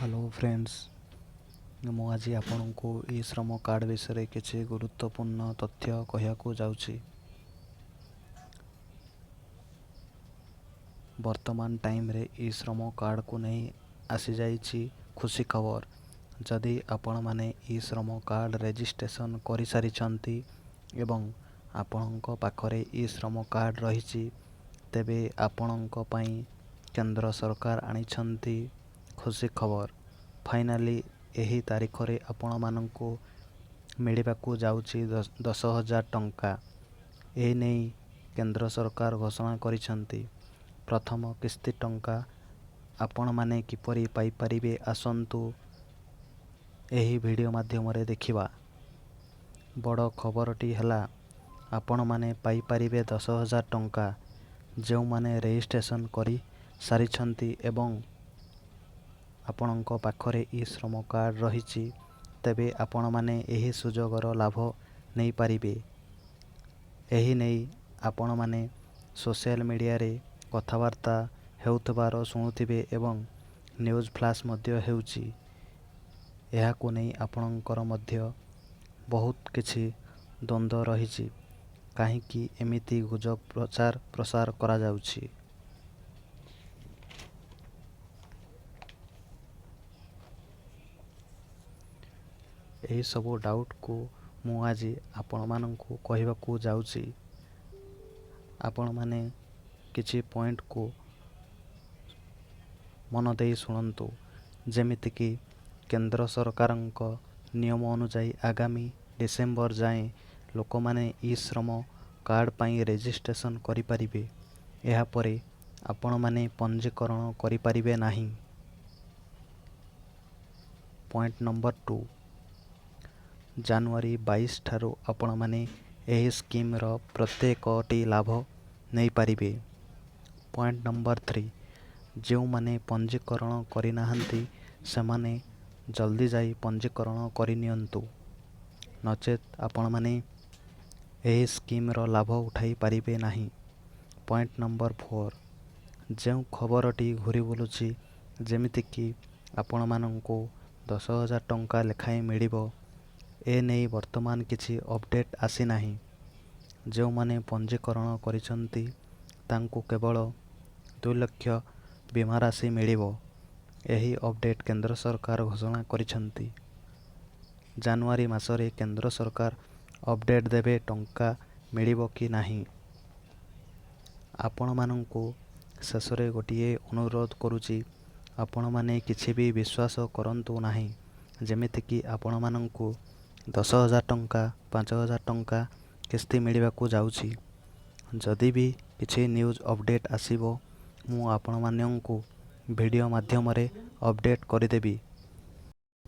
Hello friends, ମୁଁ ଆଜି ଆପଣଙ୍କୁ ଇ ଶ୍ରମ କାର୍ଡ଼ ବିଷୟରେ କିଛି ଗୁରୁତ୍ୱପୂର୍ଣ୍ଣ ତଥ୍ୟ କହିବାକୁ ଯାଉଛି। ବର୍ତ୍ତମାନ ଟାଇମ୍ରେ ଇ ଶ୍ରମ କାର୍ଡ଼କୁ ନେଇ ଆସିଯାଇଛି ଖୁସି ଖବର। ଯଦି ଆପଣମାନେ ଇ ଶ୍ରମ କାର୍ଡ଼ ରେଜିଷ୍ଟ୍ରେସନ୍ କରିସାରିଛନ୍ତି ଏବଂ ଆପଣଙ୍କ ପାଖରେ ଇ ଶ୍ରମ କାର୍ଡ଼ ରହିଛି, ତେବେ ଆପଣଙ୍କ ପାଇଁ କେନ୍ଦ୍ର ସରକାର ଆଣିଛନ୍ତି ଖୁସି ଖବର। ଫାଇନାଲି ଏହି ତାରିଖରେ ଆପଣମାନଙ୍କୁ ମିଳିବାକୁ ଯାଉଛି 10,000 ଟଙ୍କା। ଏ ନେଇ କେନ୍ଦ୍ର ସରକାର ଘୋଷଣା କରିଛନ୍ତି। ପ୍ରଥମ କିସ୍ତି ଟଙ୍କା ଆପଣମାନେ କିପରି ପାଇପାରିବେ, ଆସନ୍ତୁ ଏହି ଭିଡ଼ିଓ ମାଧ୍ୟମରେ ଦେଖିବା। ବଡ଼ ଖବରଟି ହେଲା, ଆପଣମାନେ ପାଇପାରିବେ 10,000 ଟଙ୍କା। ଯେଉଁମାନେ ରେଜିଷ୍ଟ୍ରେସନ୍ କରିସାରିଛନ୍ତି ଏବଂ ଆପଣଙ୍କ ପାଖରେ ଇ ଶ୍ରମ କାର୍ଡ଼ ରହିଛି, ତେବେ ଆପଣମାନେ ଏହି ସୁଯୋଗର ଲାଭ ନେଇପାରିବେ। ଏହି ନେଇ ଆପଣମାନେ ସୋସିଆଲ ମିଡ଼ିଆରେ କଥାବାର୍ତ୍ତା ହେଉଥିବାର ଶୁଣୁଥିବେ ଏବଂ ନ୍ୟୁଜ୍ ଫ୍ଲାସ୍ ମଧ୍ୟ ହେଉଛି। ଏହାକୁ ନେଇ ଆପଣଙ୍କର ମଧ୍ୟ ବହୁତ କିଛି ଦ୍ୱନ୍ଦ୍ୱ ରହିଛି, କାହିଁକି ଏମିତି ଗୁଜବ ପ୍ରଚାର ପ୍ରସାର କରାଯାଉଛି। ଏହିସବୁ ଡାଉଟ୍କୁ ମୁଁ ଆଜି ଆପଣମାନଙ୍କୁ କହିବାକୁ ଯାଉଛି। ଆପଣମାନେ କିଛି ପଏଣ୍ଟକୁ ମନ ଦେଇ ଶୁଣନ୍ତୁ। ଯେମିତିକି କେନ୍ଦ୍ର ସରକାରଙ୍କ ନିୟମ ଅନୁଯାୟୀ ଆଗାମୀ ଡିସେମ୍ବର ଯାଏଁ ଲୋକମାନେ ଇ ଶ୍ରମ କାର୍ଡ଼ ପାଇଁ ରେଜିଷ୍ଟ୍ରେସନ୍ କରିପାରିବେ। ଏହାପରେ ଆପଣମାନେ ପଞ୍ଜୀକରଣ କରିପାରିବେ ନାହିଁ। ପଏଣ୍ଟ ନମ୍ବର 2, ଜାନୁଆରୀ 22 ଠାରୁ ଆପଣମାନେ ଏହି ସ୍କିମ୍ର ପ୍ରତ୍ୟେକଟି ଲାଭ ନେଇପାରିବେ। ପଏଣ୍ଟ ନମ୍ବର 3, ଯେଉଁମାନେ ପଞ୍ଜୀକରଣ କରିନାହାନ୍ତି, ସେମାନେ ଜଲ୍ଦି ଯାଇ ପଞ୍ଜୀକରଣ କରିନିଅନ୍ତୁ, ନଚେତ୍ ଆପଣମାନେ ଏହି ସ୍କିମ୍ର ଲାଭ ଉଠାଇ ପାରିବେ ନାହିଁ। ପଏଣ୍ଟ ନମ୍ବର 4, ଯେଉଁ ଖବରଟି ଘୁରି ବୁଲୁଛି, ଯେମିତିକି ଆପଣମାନଙ୍କୁ 10,000 ଟଙ୍କା ଲେଖାଏଁ ମିଳିବ, ଏ ନେଇ ବର୍ତ୍ତମାନ କିଛି ଅପଡ଼େଟ୍ ଆସିନାହିଁ। ଯେଉଁମାନେ ପଞ୍ଜୀକରଣ କରିଛନ୍ତି, ତାଙ୍କୁ କେବଳ 2 ଲକ୍ଷ ବୀମା ରାଶି ମିଳିବ। ଏହି ଅପଡ଼େଟ୍ କେନ୍ଦ୍ର ସରକାର ଘୋଷଣା କରିଛନ୍ତି। ଜାନୁଆରୀ ମାସରେ କେନ୍ଦ୍ର ସରକାର ଅପଡ଼େଟ୍ ଦେବେ, ଟଙ୍କା ମିଳିବ କି ନାହିଁ। ଆପଣମାନଙ୍କୁ ଶେଷରେ ଗୋଟିଏ ଅନୁରୋଧ କରୁଛି, ଆପଣମାନେ କିଛି ବି ବିଶ୍ୱାସ କରନ୍ତୁ ନାହିଁ, ଯେମିତିକି ଆପଣମାନଙ୍କୁ 10,000 ଟଙ୍କା, 5,000 ଟଙ୍କା କିସ୍ତି ମିଳିବାକୁ ଯାଉଛି। ଯଦି ବି କିଛି ନ୍ୟୁଜ୍ ଅପଡ଼େଟ୍ ଆସିବ, ମୁଁ ଆପଣମାନଙ୍କୁ ଭିଡ଼ିଓ ମାଧ୍ୟମରେ ଅପଡ଼େଟ୍ କରିଦେବି।